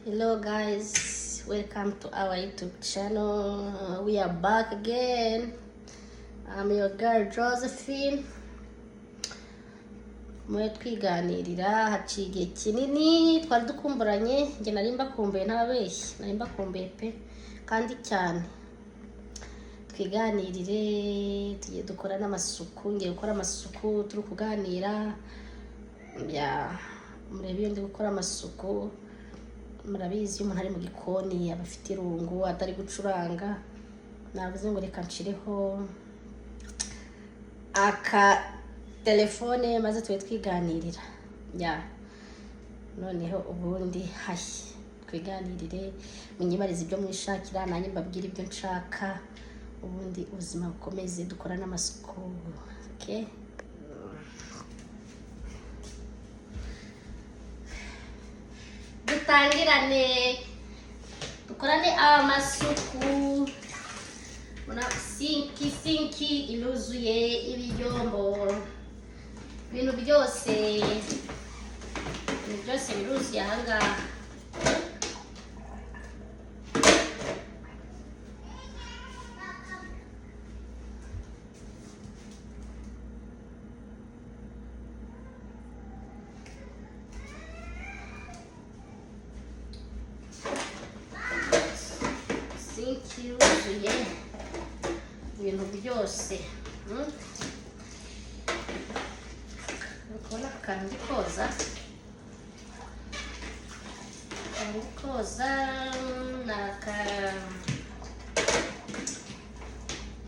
Hello guys, welcome to our YouTube channel. We are back again. I'm your girl Josephine. Mwe twiganirira, haciye igihe kinini twari dukumburanye. Njye nari mbakumbuye, ntababeshyi, nari mbakumbuye pe, kandi cyane. Twiganirire, tugiye dukora n'amasuku. Ngiye gukora amasuku turi kuganira. Ya, murebe iyo ndi gukora amasuku. Murabizi, iyo umuntu ari mu gikoni aba afite irungu atari gucuranga. Navuze ngo reka nshireho aka telefone maze tube twiganirira. Ya, noneho ubundi hashye twiganirire, munyibarize ibyo mwishakira, nanjye mbabwire ibyo nshaka, ubundi ubuzima bukomeze, dukora n'amasuku. Okay, dutangirane dukorane amasuku. Muna sink, sink iruzuye ibiyombo, ibintu byose, ibintu byose biruzuye ahangaha. Sink iruzuye ibintu byose. Uri kubona aka kantu ndi koza? Akantu ndi koza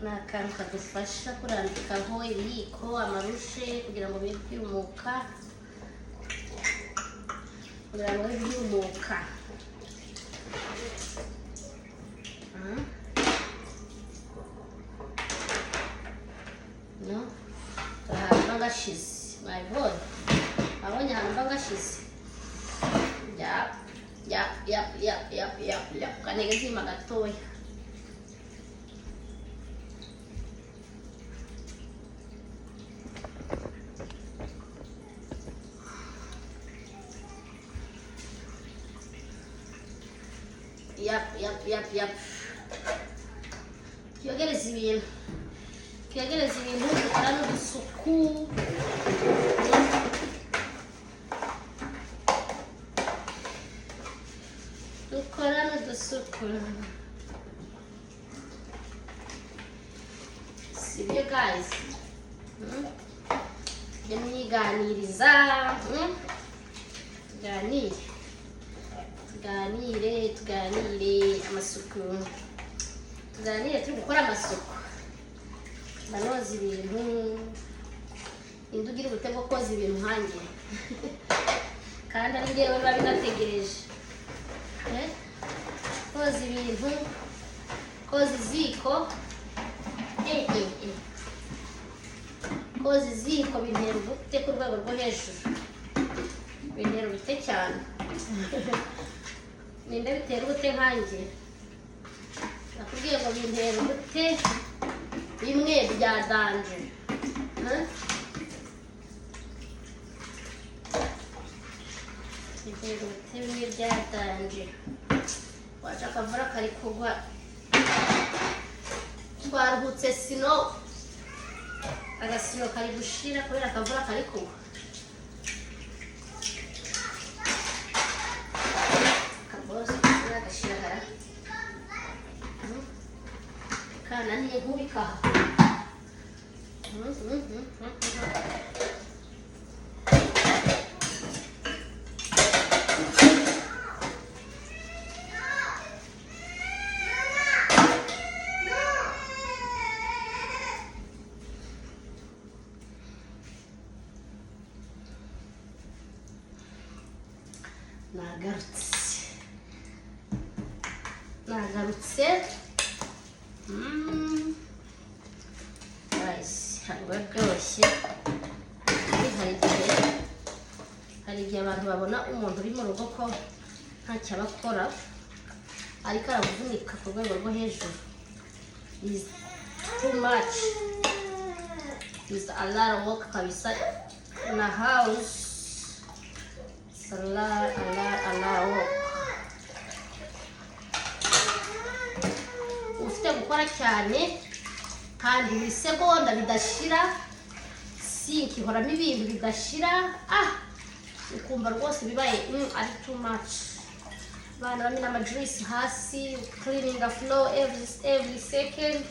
ni akantu kadufasha kurambikaho ibiyiko, amarushe, kugira ngo bibe byumuka, kugira ngo bibe byumuka. No ahantu mba ngashize, mwabibonye, mwabonye ahantu mba ngashize. Ya ya ya ya ya ya ya, kanege zima gatoya. Yap, twiyogereze ibintu, twiyogereze ibintu, dukora n'udusuku. Dukora n'udusuku, sibyo guys? Tujye mwiganiriza, Tuganire, tuganire, tuganire amasuku, tuganire turi gukora amasuku. Ndanoza ibintu. Indi ugira ubute bwo koza ibintu nkanjye, kandi ari njyewe biba binategereje? Eh? Koza ibintu, koza iziko, eh, eh, eh. Koza iziko bintera ubute ku rwego rwo hejuru, bintera ubute cyane. Ninde bitera ubute nkanjye? Nakubwiye ngo bintera ubute bimwe bya danger. Huh? Bintera ubute bimwe bya danger. Waca akavura kari kugwa, twaruhutse snow, agasino kari gushira kubera akavura kari kugwa. Akabosi gashira hara kananiye nkubikaha. Nagarutse, nagarutse. Guys, ntabwo biba byoroshye. Hari igihe abantu babona umuntu uri mu rugo ko ntacyo aba akora, ariko aravunika ku rwego rwo hejuru. Is too much, is a lot of work kabisa na house. It's a lot, a lot, a lot of work. cyane, kandi buri segonda bidashira. Sink ihoramo ibintu bidashira. Ah, ukumva rwose bibaye ari too much. Abana bamena amajuice hasi, cleaning the floor every second.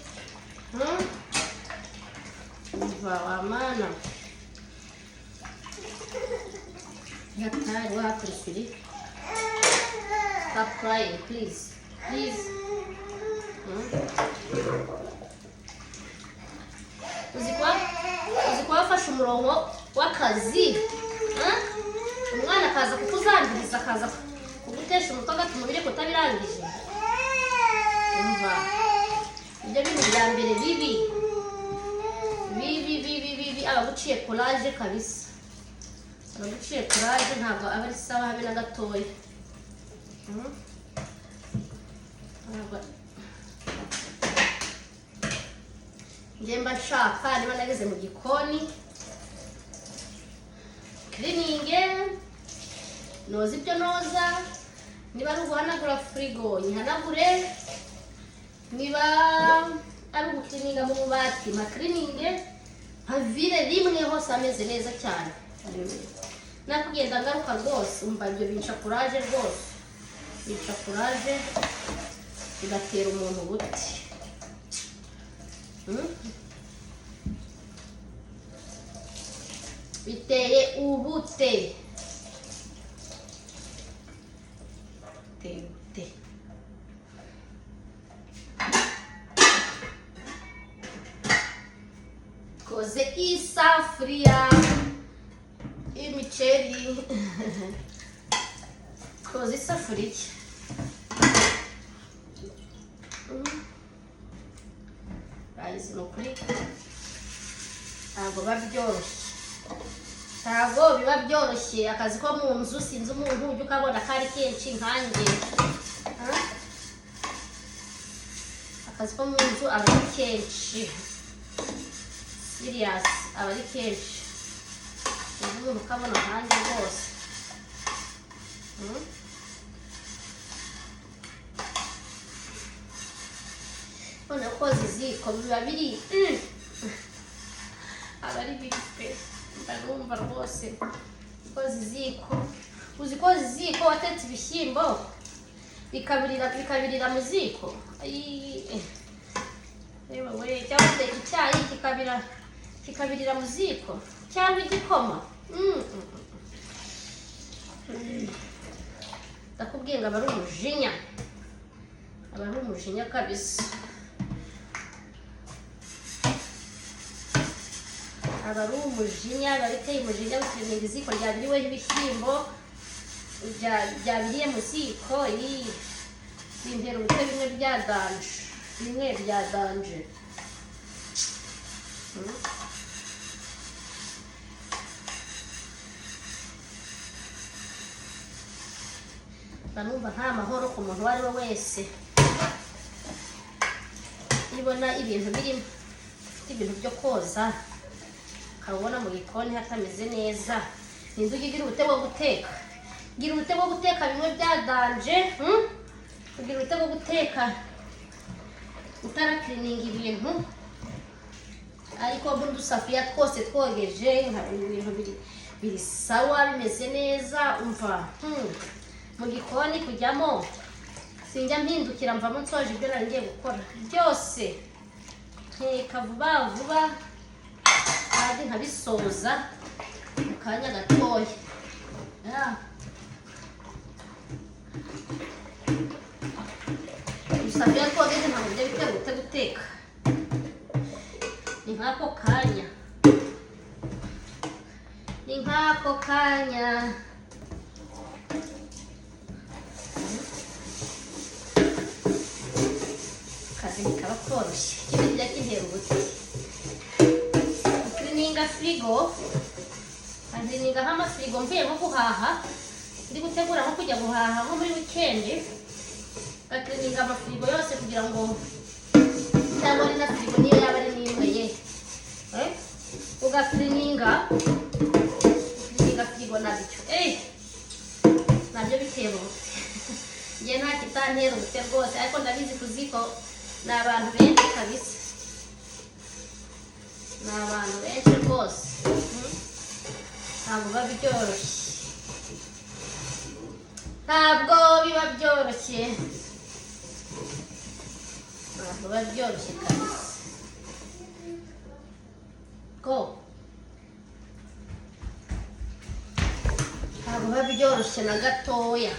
Umva wa mana, hatari. What happened, sweetie? Stop crying, please, please. Uzi kuba wafashe umurongo w'akazi, Umwana akaza kukuzangiriza, akaza kugutesha umutwe, agatuma ubireka utabirangije. Umva, ibyo bintu bya mbere bibi bibi bibi bibi. Aba aguciye courage kabisa, aba aguciye courage. Ntabwo aba ari sawa habe na gatoya. Ntabwo njye mba nshaka, niba nageze mu gikoni, cleaning, noza ibyo noza. Niba ari uguhanagura firigo, nyihanagure. Niba ari ugucleaninga mu bubati, mpacleaninge, mpavire rimwe hose ameze neza cyane. Nakugenda ngaruka rwose. Umva, ibyo binca courage rwose, bica courage, bigatera umuntu ubuti. Biteye ubute, biteye ubute. Koze isafuriya y'imiceri, koza isafuriya. Guys, ni ukuri ntabwo biba byoroshye, ntabwo biba byoroshye akazi ko mu nzu. Sinzi umuntu ujya ukabona ko ari kenshi nkanjye. Ha? Akazi ko mu nzu aba ari kenshi, serious, aba ari kenshi. Sinzi umuntu ukabona nkanjye rwose. Noneho koza iziko biba biri aba ari bibi pe. Mba numva rwose koza iziko, uzi koza iziko watetse ibishyimbo bikabirira mu ziko? Ayi, yewe we! Cyangwa uteka icyayi kikabirira mu ziko, cyangwa igikoma. Ndakubwiye ngo aba ari umujinya, aba ari umujinya kabisa, aba ari umujinya, biba biteye umujinya gucleaninga iziko ryabiriweho ibishyimbo, byabiriye mu ziko. Ii, bintera ubute bimwe bya danger, bimwe bya danger. Mba numva nta mahoro ku muntu uwo ari we wese nibona ibintu birimo, ufite ibintu byo koza, ukabona mu gikoni hatameze neza. Ninde ujya ugira ubute bwo guteka? Gira ubute bwo guteka bimwe bya danger, Ugira ubute bwo guteka utaracleaninga ibintu, ariko mbona udusafuriya twose twogeje, nkabona ibintu biri sawa, bimeze neza. Umva, Mu gikoni kujyamo sinjya mpindukira, mvamo nsoje ibyo nari ngiye gukora byose, nteka vuba vuba kandi nkabisoza mu kanya gatoya. Yeah. Udusafuriya twogeje ntabwo bijya bitera ubute guteka, ni nk'ako kanya, ni nk'ako kanya. Akazi ntikaba koroshye. Ikindi kijya kintera ubute, cleaninga firigo. Ncleaninga nk'amafirigo mvuye nko guhaha, ndi gutegura nko kujya guhaha nko muri weekend, ngacleaninga amafirigo yose kugira ngo, cyangwa ari na firigo niyo yaba ari n'imwe ye, eh? Ugacleaninga, ucleaninga firigo nabyo, nabyo bitera ubute. Njye nta kitantera ubute rwose, ariko ndabizi ku ziko Ni abantu benshi kabisa, ni abantu benshi rwose. Ntabwo biba byoroshye, ntabwo biba byoroshye, ntabwo biba byoroshye kabisa ko ntabwo biba byoroshye na gatoya.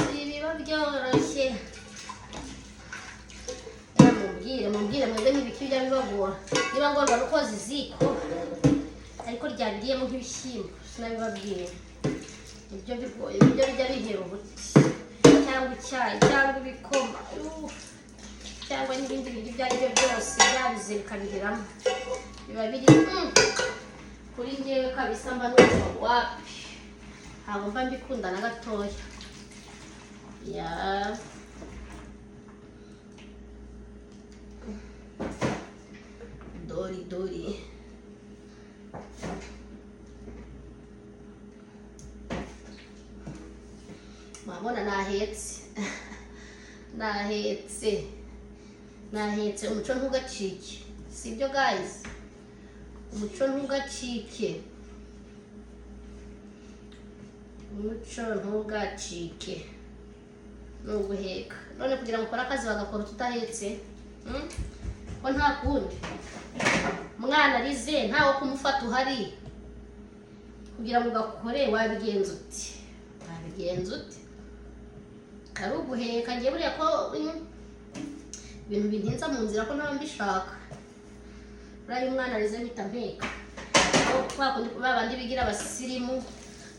Ntibiba byoroshye. Mumbwire, mumbwire mwebwe, n'ibiki bijya bibagora? Niba ngorwa no koza iziko ariko ryabiriyemo nk'ibishyimbo, sinabibabwiye, nibyo bigoye, nibyo bijya bihera ubuti, cyangwa icyayi, cyangwa ibikoma, cyangwa n'ibindi biryo ibyo ari byo byose byabize bikabiriramo, biba biri kuri njyewe kabisa. Mba numva wapi, ntabwo mba mbikunda na gatoya. Ya, dori dori, murabona nahetse, nahetse, nahetse. Umuco ntugacike, sibyo guys? Umuco ntugacike, umuco ntugacike. Ni uguheka none kugira ngo ukore akazi bagakora tutahetse, Ko nta kundi, umwana arize ntawe kumufata uhari kugira ngo ugakore, wabigenza uti? Wabigenza ute? Ari uguheka. Ngiye buriya ko ibintu bintinza mu nzira, ko ntaba mbishaka. Buriya iyo umwana arize mpita mpeka. Aho kwa kundi ba bandi bigira abasirimu,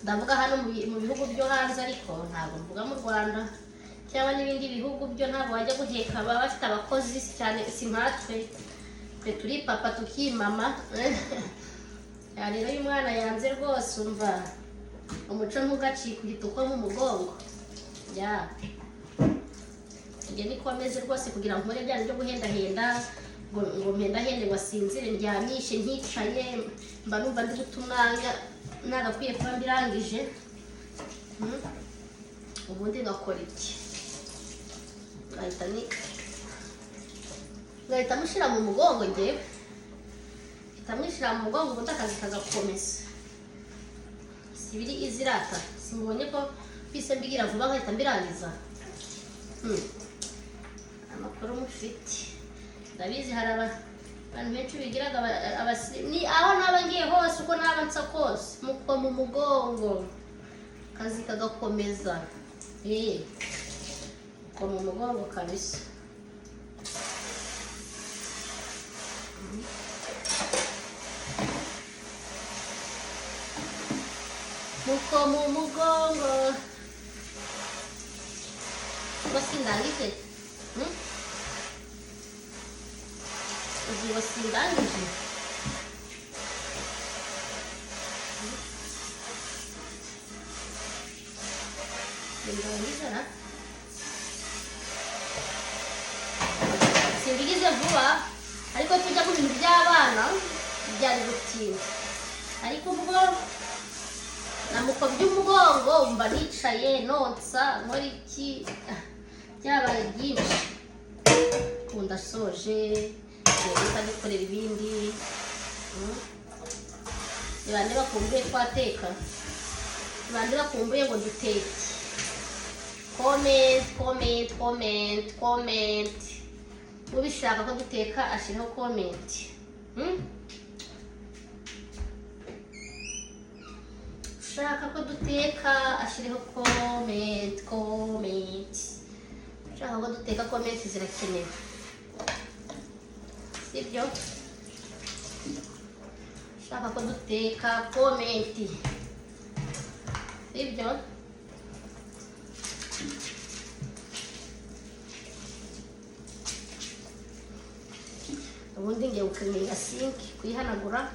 ndavuga hano mu bihugu byo hanze, ariko ntabwo mvuga mu Rwanda cyangwa n'ibindi bihugu byo, ntabwo wajya guheka, baba bafite abakozi cyane, si nkatwe, twe turi papa tukimama. Ya, rero iyo umwana yanze rwose, umva, umuco ntugacike, uhita ukoma mu mugongo. Ya, njye niko ameze rwose. Kugira ngo nkore bya byo guhendahenda, ngo mpendahende ngo asinzire, ndyamishe nticaye, mba numva ndi guta umwanya nagakwiye kuba mbirangije. Ubundi ngakora iki? Ngahita mushyira mu mugongo ngewe, ngahita mushyira mu mugongo, ubundi akazi kagakomeza. Si biri izirata, simbonye ko bise mbigira vuba nkahita mbirangiza. Amakuru mufite ndabizi, hari abantu benshi bigiraga ni aho naba ngiye hose, uko naba nsa kose, muko mu mugongo akazi kagakomeza. Muko mu mugongo kabisa. Muko mu mugongo ngo sindangije. Uzi ngo sindangije? Sindangije na simbigize vuba, ariko tujya mu bintu by'abana byari gutinda, ariko ubwo namukobye umugongo, mba nicaye nonsa, nkora iki, byabaye byinshi. Ubu ndasoje, ngiye guhita nikorera ibindi. Ni bande bakumbuye twateka? Ni bande bakumbuye ngo duteke? Comment, comment, comment, comment. Ubishaka ko duteka ashyiraho comment. Ushaka ko duteka ashyireho comment, comment. Ushaka ko duteka, comment zirakenewe, sibyo? Ushaka ko duteka, comment, sibyo? Ubundi ngiye gucleaninga sink, kuyihanagura,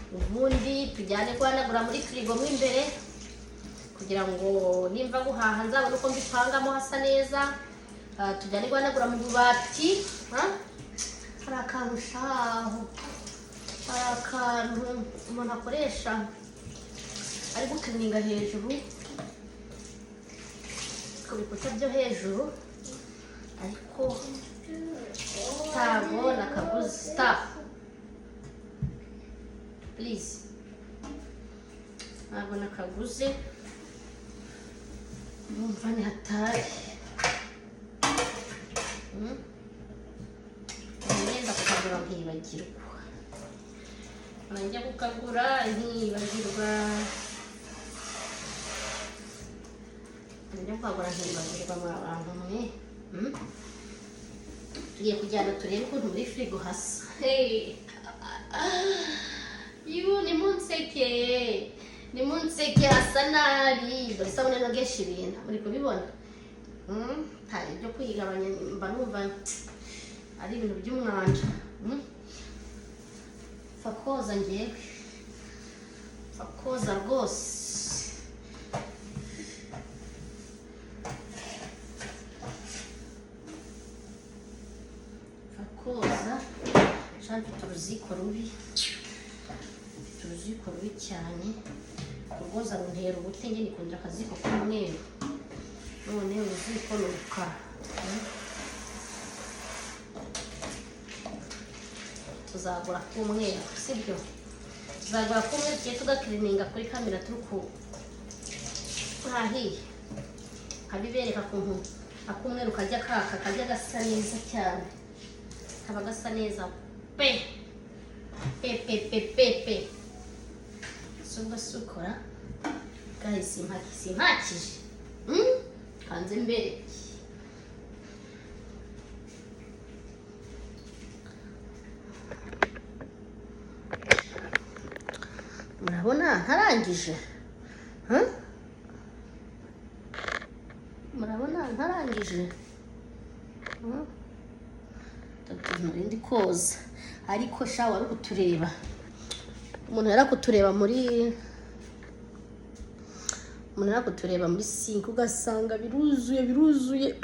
ubundi tujyane guhanagura muri firigo mo imbere, kugira ngo nimva guhaha nzabone uko mbipangamo hasa neza. Tujyane guhanagura mu bubati. Ha? Hari akantu shaho, hari akantu umuntu akoresha. Ari gucleaninga hejuru ku bikuta byo hejuru, ariko ntago nakaguze. Stop, please. Ntabwo nakaguze. Numva ni hatari. Ngenda kukagura nkibagirwa, njya kukagura nkibagirwa, njya kukagura nkibagirwa. Mwa bantu mwe, Tugiye kujyana turebe ukuntu muri firigo hasa. Hey. Yu, nimunseke, nimunseke, hasa nabi. Dore isabune nogesha ibintu, muri kubibona. Hari ibyo kwigabanya, mba numva ari ibintu by'umwanda. Pfa koza, ngewe pfa koza rwose. Pfa koza. Sha, mfite uruziko rubi, mfite uruziko rubi cyane. Urwoza runtera ubute. Njye nikundira akaziko k'umweru, none uruziko ni urukara. Tuzagura k'umweru, sibyo? Tuzagura k'umweru, tugiye tugacleaninga kuri kamera turi ku hahiye, nkabibereka ukuntu ak'umweru kajya kaka, kajya gasa neza cyane, kaba gasa neza pe pe pe pe pe pe. Si ubwo si ukora, guys, simpakije. Kanze mbereke. Murabona ntarangije? Huh? Murabona ntarangije? Nari ndi koza, ariko sha, wari kutureba, umuntu yari kutureba muri, umuntu yari kutureba muri sink, ugasanga biruzuye, biruzuye,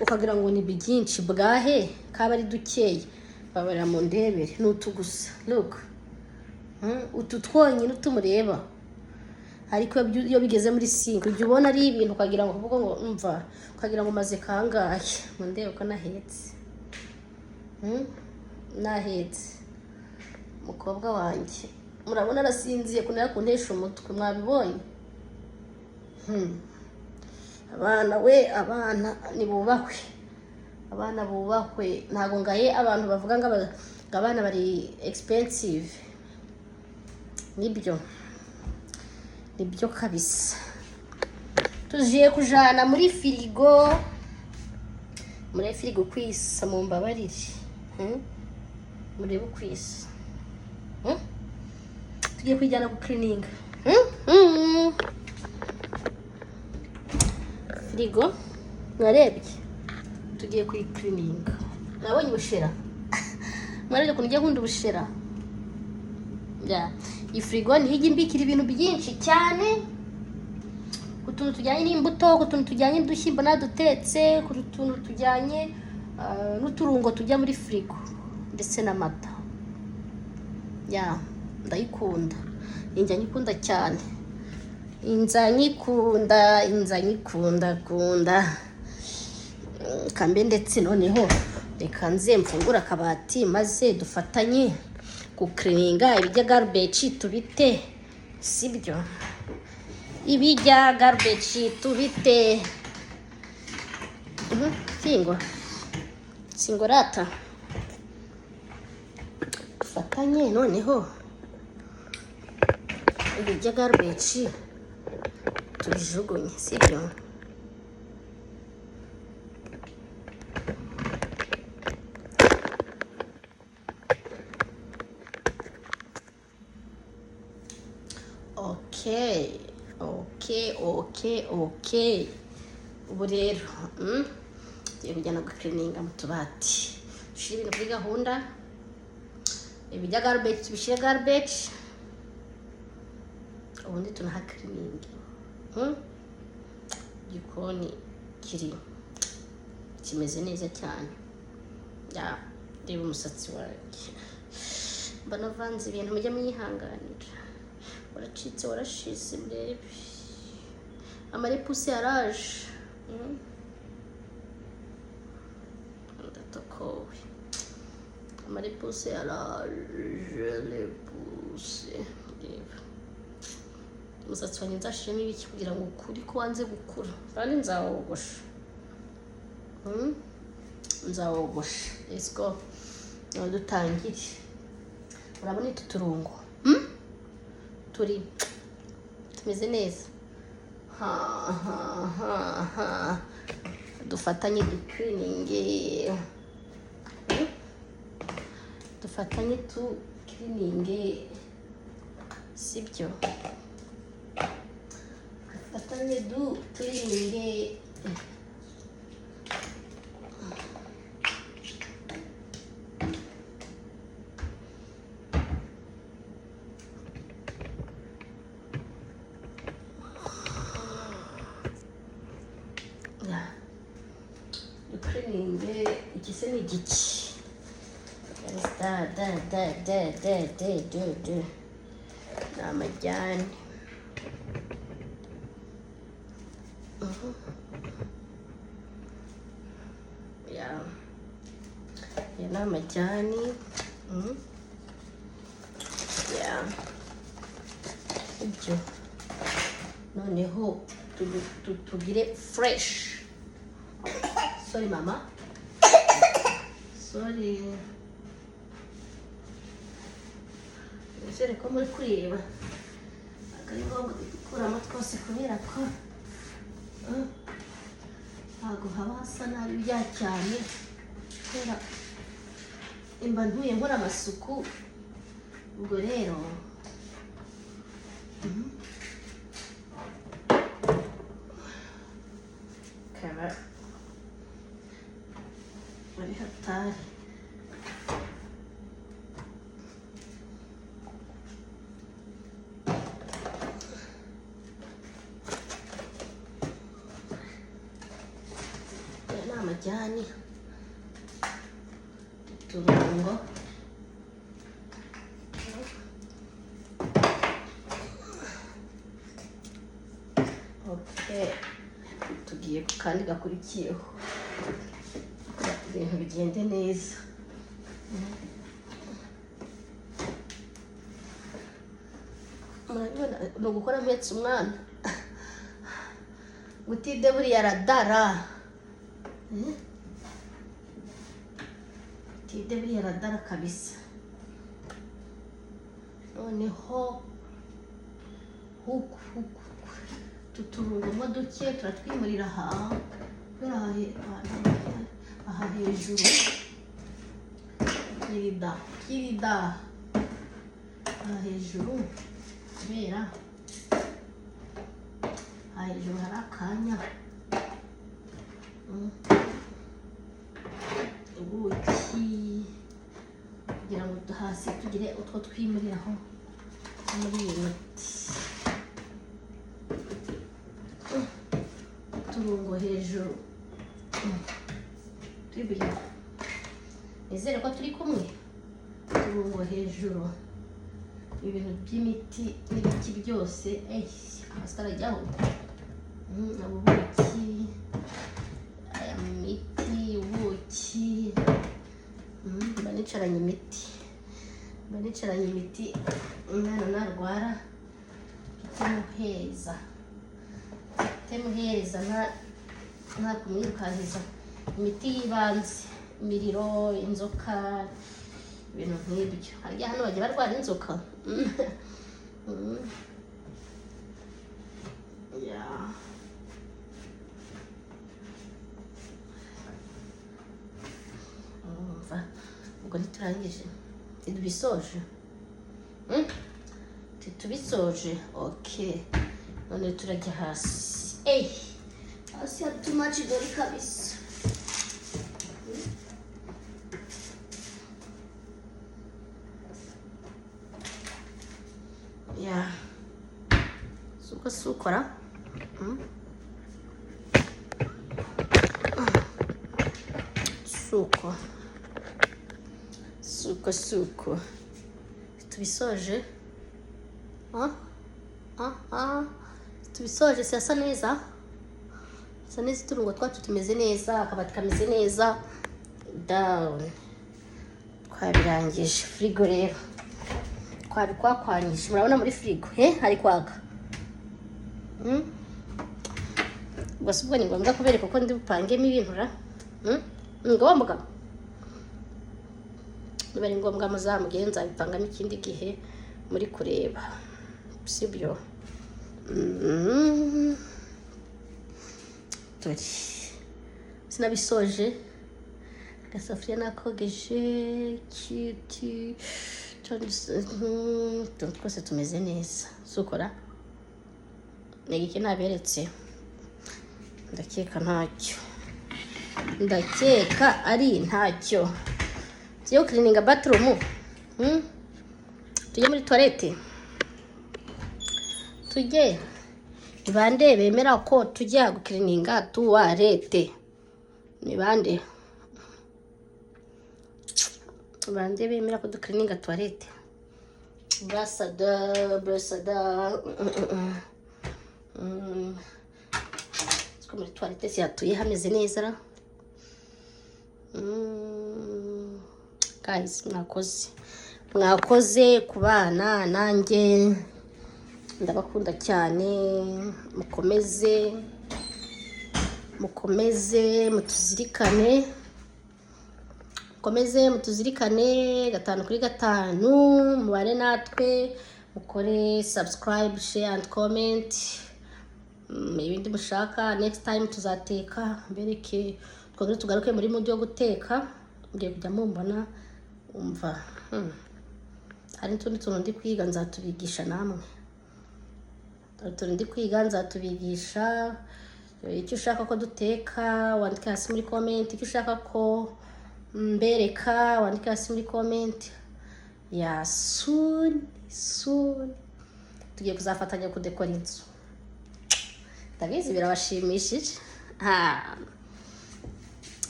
ukagira ngo ni byinshi bwahe, kaba ari dukeya. Babarira mu ndebere, ni utu gusa. Look. Utu twonyine utumureba, ariko iyo bigeze muri sink ujya ubona ari ibintu, ukagira ngo kuvuga ngo umva, ukagira ngo maze kangahe. Ngo ndebe ko nahetse. Nahetse umukobwa wanjye, murabona arasinziye, kunera kuntesha umutwe, mwabibonye. Abana we, abana nibubahwe, abana bubahwe. Ntabwo ngaye abantu bavuga ngo ngo abana bari expensive. Nibyo, nibyo kabisa. Tugiye kujana muri firigo, muri firigo kwisa, mumbabarire. Murebe ukwisa. Tugiye kwijyana gucleaninga. Firigo mwarebye, tugiye kuyicleaninga. Mwabonye ubushera? Mwarebye ukuntu ujya nkunda ubushera? Ya, iyi firigo niyo ijya imbikira ibintu byinshi cyane, ku tuntu tujyanye n'imbuto, ku tuntu tujyanye n'udushyimbo nadutetse, ku tuntu tujyanye n'uturungo tujya muri firigo, ndetse n'amata. Ya, ndayikunda, injya nyikunda cyane, inza nyikunda, inza nyikunda kunda kambe. Ndetse noneho reka nze mfungure akabati, maze dufatanye gucleaninga ibijya garbage tubite, sibyo? Ibijya garbage tubite. Singo singorata, dufatanye noneho ibijya garbage tubijugunye, sibyo? Okay. Ubu rero tugiye kujyana gucleaninga mu tubati, dushyire ibintu kuri gahunda, ibijya garbage tubishyire garbage, ubundi tunahacleaninge. Igikoni kiri kimeze neza cyane. Ya, reba umusatsi wanjye, mba navanze ibintu, mujya mwihanganira. Waracitse, warashize. Murebe, amarepuse yaraje. Ndatokowe, amarepuse yaraje, repuse. Reba umusatsi wanjye, nzashiremo ibiki kugira ngo ukure, ko wanze gukura? Kandi nzawogosha. Nzawogosha. Let's go. Nawe dutangire. Urabona utu turungo, Turi tumeze neza. Ha ha ha ha, dufatanye ducleaninge. Dufatanye tu cleaninge, sibyo? Dufatanye du cleaninge. Yeah. Ducleaninge. Iki se ni igiki? Da da da da da da da da, ni amajyane. Yeah. Aya ni amajyani. Yeah. Ibyo noneho tugire fresh. Sorry mama, sorry. Nizere ko muri kureba. Ntabwo ari ngombwa kudukuramo twose kubera ko ntabwo haba hasa nabi bya cyane, kubera imba ntuye nkora amasuku. Ubwo rero kaba ari hatari. Aya ni amajyani, uturungo. Okay, tugiye ku kandi gakurikiyeho kugira ibintu bigende neza. Murabibona, ni ugukora mpetse umwana. Gutide buriya aradara. Eh? Gutide buriya aradara kabisa. Noneho huku huku, tuturungamo duke, turatwimurira aha kubera aha hejuru kirida kirida, aha hejuru, kubera aha hejuru hari akanya. Ubuki kugira ngo hasi tugire utwo twimuriraho muri iyi miti. Uturungo hejuru. Turi, nizere ko turi kumwe. Uturungo hejuru, ibintu by'imiti n'ibiki byose. Hasi arajyaho. Ubuki, aya miti, ubuki. Mba nicaranye imiti, mba nicaranye imiti. Umwana narwara tumuheza, temuhereza, nta kumwirukankiza imiti y'ibanze, imiriro, inzoka, ibintu nk'ibyo. Harya hano bajya barwara inzoka? Yeah. Urumva ubwo ntiturangije, tubisoje? Tubisoje. Okay, none turajya hasi. Ey, hasi hari too much dore kabisa. Yeah, suko sukora. Suko suko suko, tubisoje. Ah? Aha tubisoje, siyasa neza, sa neza. Uturungo twacu tumeze neza, akabati kameze neza, down twabirangije. Firigo rero twabikwakwanyije, murabona muri firigo he hari kwaka. Ubwo si ubwo ni ngombwa kubereka uko ndi bupangemo ibintu ra? Ni ngombwa? Niba ari ngombwa muzambwire, nzabipangamo ikindi gihe muri kureba, sibyo? Dore sinabisoje, agasafuriya nakogeje kiti, utuntu twose tumeze neza. Sukora ni iki naberetse? Ndakeka ntacyo, ndakeka ari ntacyo. Tugiye gucleaninga bathroom, Tujye muri toilette, tujye. Ni bande bemera ko tujya gucleaninga toilette? Ni bande? Bande bemera ko ducleaninga toilette? Brasada, brasada. Ko muri toilette sihatuye hameze neza ra? Guys, mwakoze, mwakoze kubana nanjye, ndabakunda cyane. Mukomeze, mukomeze mutuzirikane, mukomeze mutuzirikane gatanu kuri gatanu, mubane natwe, mukore subscribe, share and comment. Ibindi mushaka, next time tuzateka, mbereke, twongere tugaruke muri mood yo guteka. Ngiye kujya mumbona, umva, Hari n'utundi tuntu ndi kwiga, nzatubigisha namwe. Hari utuntu ndi kwiga, nzatubigisha. Icyo ushaka ko duteka wandike hasi muri comment, icyo ushaka ko mbereka wandike hasi muri comment. Ya, soon, soon tugiye kuzafatanya kudekora inzu. Ndabizi birabashimishije. Ha.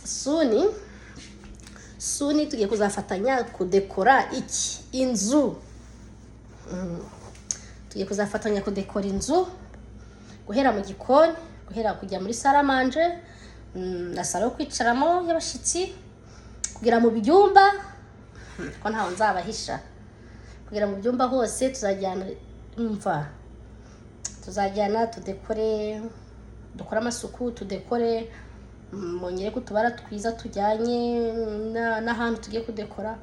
Soon, soon tugiye kuzafatanya kudekora iki? Inzu. Tugiye kuzafatanya kudekora inzu, guhera mu gikoni, guhera kujya muri salle à manger na salo yo kwicaramo y'abashyitsi, kugera mu byumba, ko ntawe nzabahisha, kugera mu byumba hose tuzajyana. Umva, tuzajyana tudekore, dukore amasuku, tudekore, mwongere kutubara twiza tujyanye n'ahantu tugiye kudekora.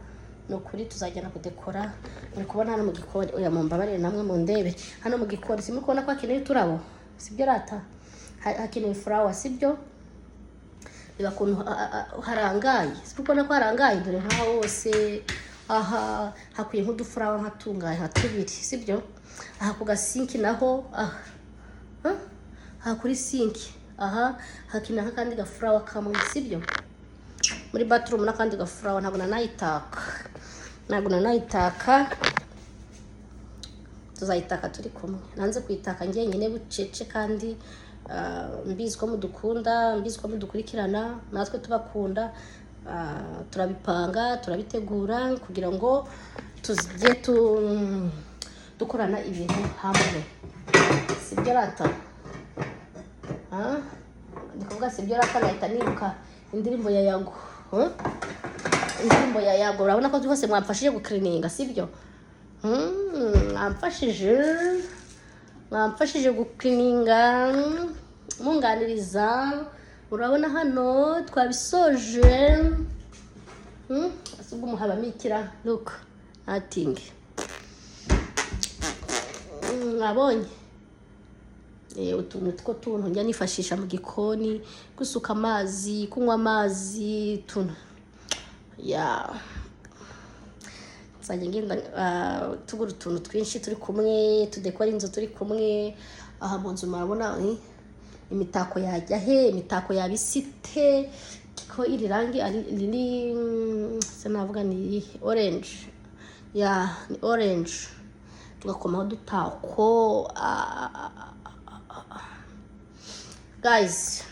Ni ukuri tuzajyana kudekora. Muri kubona hano mu gikoni? Oya, mumbabarire namwe mundebe hano mu gikoni. Simuri kubona ko hakenewe uturabo? Sibyo rata? Hakenewe flower, sibyo? Reba ukuntu harangaye. Sibyo kubona ko harangaye? Dore nk'aho hose aha hakwiye nk'uduflower nka tungahe, nka tubiri, sibyo? Aha ku gasink naho aha. Huh? Aha kuri sink aha hakenera nk'akandi gaflower kamwe, sibyo? Muri bathroom n'akandi gaflower. Ntabwo nanayitaka, ntabwo nanayitaka, tuzayitaka turi kumwe. Nanze kuyitaka njyenyine bucece, kandi mbizi ko mudukunda, mbizi ko mudukurikirana, natwe tubakunda. Turabipanga, turabitegura kugira ngo tujye dukorana ibintu hamwe, sibyo rata? Ah? Ndi kuvuga sibyo rata, ngahita nibuka indirimbo ya Yago. Huh? Indirimbo ya Yago. Urabona ko rwose mwamfashije gucleaninga, sibyo? Mwamfashije, mwamfashije gucleaninga, munganiriza. Urabona hano twabisoje. Ese ubwo muhabamo ikira? Look, nothing. Mwabonye utuntu two tuntu njya nifashisha mu gikoni, gusuka amazi, kunywa amazi, utuntu ya nzajya ngenda tugura utuntu twinshi turi kumwe, tudekora inzu turi kumwe. Aha mu nzu murabona imitako yajya he? Imitako yaba isite ko iri rangi riri, se navuga ni irihe? Orange ya, ni orange, tugakomaho udutako. Guys,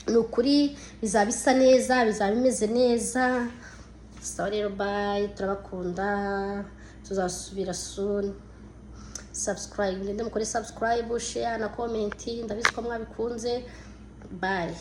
ni ukuri bizaba bisa neza, bizaba bimeze neza. Sawa rero, bye, turabakunda, tuzasubira soon. Subscribe, mugende mukore subscribe, share na comment. Ndabizi ko mwabikunze. Bye.